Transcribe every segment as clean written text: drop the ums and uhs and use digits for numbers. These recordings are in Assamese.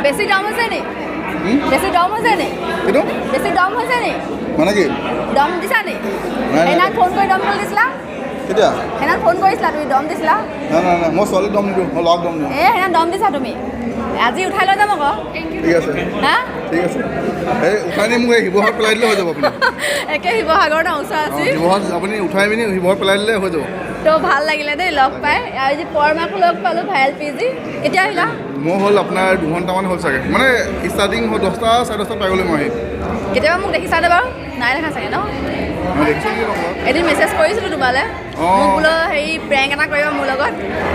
বেছি দম হৈছে নি? বেছি দম হৈছে নি? এইটো। বেছি দম হৈছে নি? মানে কি? দম দিছা নি? নাই। সেইদিনা ফোন কৰি দম কৰি দিছিলা। কেতিয়া? সেইদিনা ফোন কৰিছিলা, তুমি দম দিছিলা। নাই নাই নাই, মই ছোৱালীক দম নিদিওঁ, মই ল'ৰাক দম দিওঁ। এই সেইদিনা দম দিছা তুমি, আজি উঠাই লৈ যাম আকৌ। ঠিক আছে। হা। ঠিক আছে, এই উঠাই নি মোক এই শিৱসাগৰত পেলাই দিলে হৈ যাব আপুনি। একে শিৱসাগৰ ন, ওচৰ অঁ। আছি। শিৱসাগৰত আপুনি উঠাই পিনি শিৱসাগৰত পেলাই দিলে হৈ যাব। তো ভাল লাগিলে দেই লগ পাই। আৰু আজি পৰমাকো লগ পালোঁ। ভাইৰেল পি জি, কেতিয়া আহিলা? মোৰ হ'ল আপোনাৰ 2 ঘণ্টামান হ'ল চাগে, মানে ষ্টাৰ্টিং হ'ল 10টা 10:30ত পাই গ'লো মই আহি। কেতিয়াবা মোক দেখিছানে বাৰু? নাই দেখা চাগে ন? মই দেখিছোঁ নেকি তোমাক? এদিন মেছেজ কৰিছিলোঁ তোমালৈ। অঁ। মোক বোলো হেৰি প্ৰেংক এটা কৰিবা মোৰ লগত।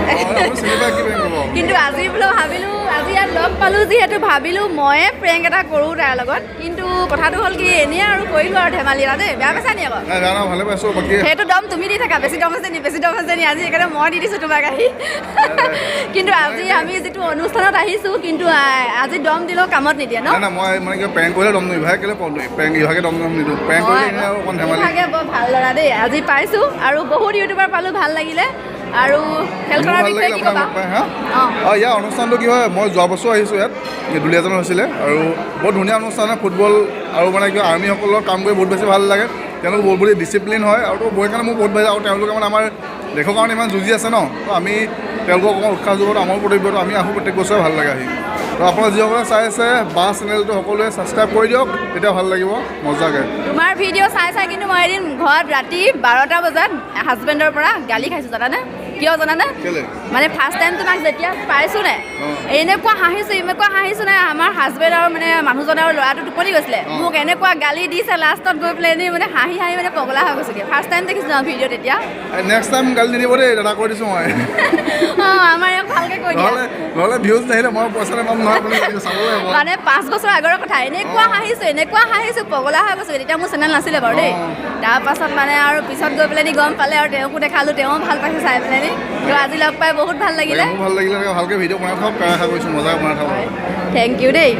অঁ, আপুনি চিনি পাই কি প্ৰেংক কৰিব? কিন্তু আজি বোলো ভাবিলোঁ, আজি ইয়াত লগ পালোঁ যিহেতু, ভাবিলোঁ ময়ে প্ৰেংক এটা কৰোঁ তাইৰ লগত। কিন্তু কথাটো হ'ল কি, এনেই আৰু কৰিলোঁ আৰু ধেমালি এটা দেই। বেয়া পাইছা নি আকৌ? নাই, বেয়া নহয়, ভালে পাইছোঁ বাকী। সেইটো দম তুমি দি থাকা, বেছি দম আছে নি, বেছি দম আছে নি। আজি সেইকাৰণে মই দি দিছোঁ তোমাক আহি। কিন্তু আজি আমি যিটো অনুষ্ঠানত আহিছোঁ, কিন্তু আজি দম দিলেও কামত নিদিয়ে ন? নাই নাই, মই মানে কিবা প্ৰেংক কৰিলে দম নিদিওঁ। ইভাগে কেলৈ প্ৰেংক, ইভাগে দম নিদিওঁ। প্ৰেংক কৰিলে এনেই আৰু অকণ ধেমালি। ইভাগে বৰ ভাল ল'ৰা দেই। আজি পাইছোঁ আৰু বহুত ইউটিউবাৰ পালোঁ, ভাল লাগিলে। আৰু খেলখনৰ ভাল বিষয়ে লাগিল কি আপোনাক ক'বা? লগ পাই। হা। অঁ। অঁ, ইয়াৰ অনুষ্ঠানটো কি হয়, মই যোৱা বছৰ আহিছোঁ ইয়াত, এই দুলীয়াজানত হৈছিলে আৰু বহুত ধুনীয়া অনুষ্ঠান হয় ফুটবল। আৰু মানে কি হয়, আৰ্মিসকলৰ কাম কৰি বহুত বেছি ভাল লাগে। তেওঁলোক বহুত বহুত ডিচিপ্লিন হয় আৰু তো সেইকাৰণে মোৰ বহুত ভাল লাগে। আৰু তেওঁলোকে মানে আমাৰ দেশৰ কাৰণে ইমান যুঁজি আছে ন, তো আমি তেওঁলোকক অকণমান উৎসাহ যোগোৱাটো আমাৰো কৰ্তব্য। তো আমি আহোঁ প্ৰত্যেক বছৰে, ভাল লাগে আহি। তো আপোনালোক যিসকলে চাই আছে বা চেনেলটো সকলোৱে ছাবস্ক্ৰাইব কৰি দিয়ক, তেতিয়া ভাল লাগিব মজাকৈ। তোমাৰ ভিডিঅ' চাই চাই কিন্তু মই এদিন ঘৰত ৰাতি 12টা বজাত হাজবেণ্ডৰ পৰা গালি খাইছোঁ, জানানে কিয়? জানানে? কেলে? মানে ফাৰ্ষ্ট টাইম তোমাক যেতিয়া পাইছোঁ নে, এনেকুৱা হাঁহিছোঁ, এনেকুৱা হাঁহিছোঁ নাই, আমাৰ হাজবেণ্ড আৰু মানে মানুহজন আৰু ল'ৰাটো টোপনি গৈছিলে। মোক এনেকুৱা গালি দিছে, লাষ্টত গৈ পেলাই এনেই মানে হাঁহি হাঁহি মানে পগলা হৈ গৈছোগৈ। ফাৰ্ষ্ট টাইম দেখিছোঁ ন ভিডিঅ' তেতিয়া। নেক্সট টাইম গালি নিদিব দেই দাদা, কৈ দিছোঁ মই। অঁ, আমাৰ ইয়াক ভালকৈ কৈ দিয়া। নহ'লে ভিউজ নাহিলে মই পইচা নাপাম নহয়, আপুনি চাবলৈ হ'ব। মানে 5 বছৰ আগৰ কথা, এনেকুৱা হাঁহিছোঁ, এনেকুৱা হাঁহিছোঁ, পগলা হৈ গৈছোঁ। তেতিয়া মোৰ চেনেল নাছিলে বাৰু দেই। তাৰপাছত মানে আৰু পিছত গৈ পেলাই গম পালে আৰু তেওঁকো দেখালোঁ, তেওঁ ভাল পাইছে চাই পেলাই। তো আজি লগ পাই বহুত ভাল লাগিলে। মোৰ ভাল লাগিলে। ভালকৈ ভিডিঅ' বনাই থাকক, আশা কৰিছোঁ মজাকৈ বনাই থাকক। Thank U দেই।